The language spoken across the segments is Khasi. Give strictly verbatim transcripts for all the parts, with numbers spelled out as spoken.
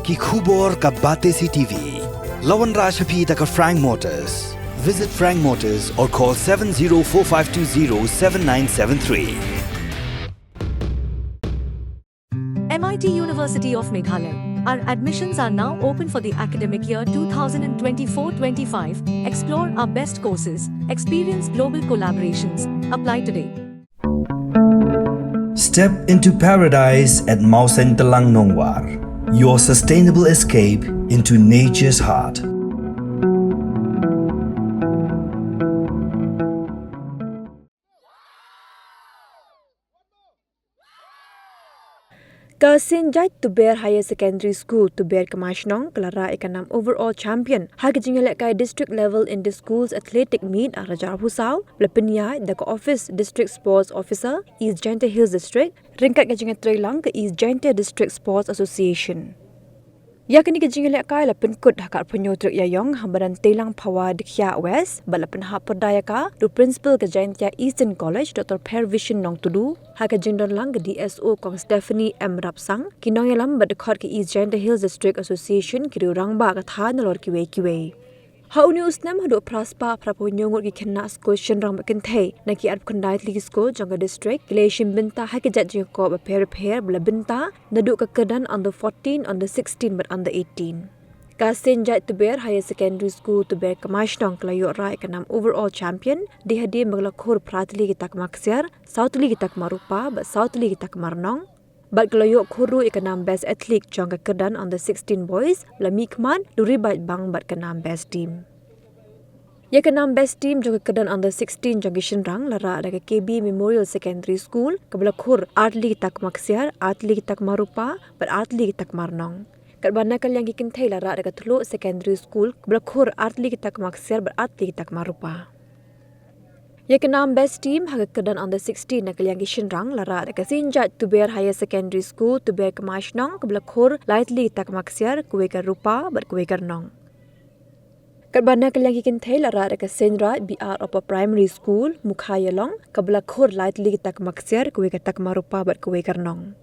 Ki khubor ka Batesi TV. La wanrah sha phi da ka Frank Motors. Visit Frank Motors or call seven zero four five two zero seven nine seven three. M I T University of Meghalaya. Our admissions are now open for the academic year two thousand twenty-four twenty-five. Explore our best courses, experience global collaborations. Apply today. Step into paradise at Mawsyntelang Nongwar, your sustainable escape into nature's heart. Ka Saint Jait Tuber Higher Secondary School, Tuber Kmashnong, ka la rah ïa ka nam overall champion ha ka jingïalehkai district level inter-schools athletic meet ar hajar arphew saw, ba la pynïaid da ka office District Sports Officer, East Jaintia Hills District, ryngkat ka jingïatreilang ka East Jaintia District Sports Association. Ïa kane ka jingïalehkai la pynkut ha ka arphew hynñiew tarik Ïaïong ha madan Teilang Phawa Dkhiah West, bad la pynhap pyrda ïa ka da u Principal ka Jaintia Eastern College, Doctor Phervision Nongtudu, ha ka jingdonlang ka D S O Kong Stephanie M Rapsang, ki nongïalam bad dkhot ka East Jaintia Hills District Association, ki riew rangbah ka thaiñ nalor kiwei kiwei. Ha une u snem haduh phra spah phra phew hynñiew ngut ki khynnah skul shynrang bad kynthei na ki arphew khyndai tylli ki skul jong ka district ki la ïashim bynta ha ki jait jingïakop bapher bapher ba la bynta naduh ka kyrdan under fourteen, under sixteen bad under eighteen. Ka Saint Jait Tuber Higher Secondary School, Tuber Kmashnong, ka la ïoh rah ïa ka nam overall champion da hadien ba ka la khur phra tylli ki takma ksiar, saw tylli ki takma rupa bad saw tylli ki takma rnong. Bad ka la ïoh khur ruh ïa ka nam Best Athlete jong ka kyrdan under sixteen boys, ba la mihkhmat da u Ribaid Bang bad ka nam Best Team. Ïa ka nam Best Team jong ka kyrdan under sixteen jong ki shynrang la rah da ka K B Memorial Secondary School, kaba la khur ar tylli ki takma ksiar, ar tylli ki takma rupa bad ar tylli ki takma rnong. Katba na ka liang ki kynthei la rah da ka Thluh Secondary School, kaba la khur ar tylli ki takma ksiar bad ar tylli ki takma rupa. Ïa ka nam Best Team ha ka kyrdan under sixteen na ka liang ki shynrang la rah da ka Saint Jait Tuber Higher Secondary School, Tuber Kmashnong, kaba la khur lai tylli ki takma ksiar, kawei ka rupa bad kawei ka rnong. Katba na ka liang ki kynthei la rah da ka Saint Raid B R Upper Primary School, Mukhaïalong, kaba la khur lai tylli ki takma ksiar, kawei ka takma rupa bad kawei ka rnong.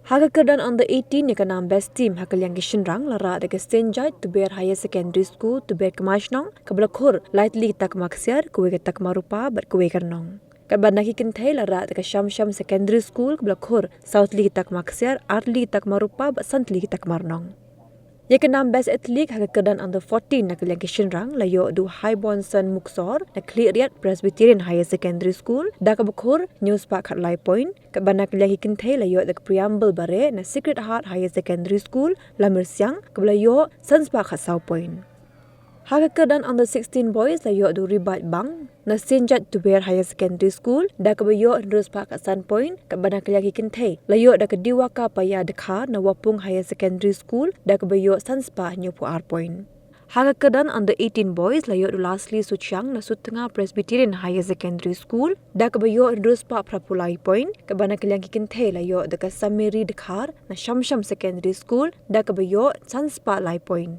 Ha ka kyrdan under eighteen ïa ka nam Best Team ha ka liang ki shynrang la rah da ka Saint Jait Tuber Higher Secondary School, Tuber Kmashnong, kaba la khur lai tylli ki takma ksiar, kawei ka takma rupa bad kawei ka rnong. Katba na ki kynthei la rah da ka Shamsham Secondary School, kaba la khur saw tylli ki takma ksiar, ar tylli ki takma rupa bad san tylli ki takma rnong. Ïa ka nam Best Athlete ha ka kyrdan under fourteen na ka liang ki shynrang la ïoh da u Highbornson Muksor na Khliehriat Presbyterian Higher Secondary School, da kaba khur hynñiew spah khatlai point, katba na ka liang ki kynthei la ïoh da ka Preamble Bareh na Sacred Heart Higher Secondary School, Lamirsiang, kaba la ïoh san spah khatsaw point. Ha ka kyrdan under sixteen boys la ïoh da u Ribaid Bang na Saint Jait Tuber Higher Secondary School, da kaba ïoh hynriew spah khatsan point, katba na ka liang ki kynthei la ïoh da ka Diwaka Paya Dkhar na Wapung Higher Secondary School, da kaba ïoh san spah hynñiewphew ar point. Ha ka kyrdan under eighteen boys la ïoh da u Lasli Suchiang na Sutnga Presbyterian Higher Secondary School, da kaba ïoh hynriew spah phraphew lai point, katba na ka liang ki kynthei la ïoh da ka Samiri Dkhar na Shamsham Secondary School, da kaba ïoh san spah lai point.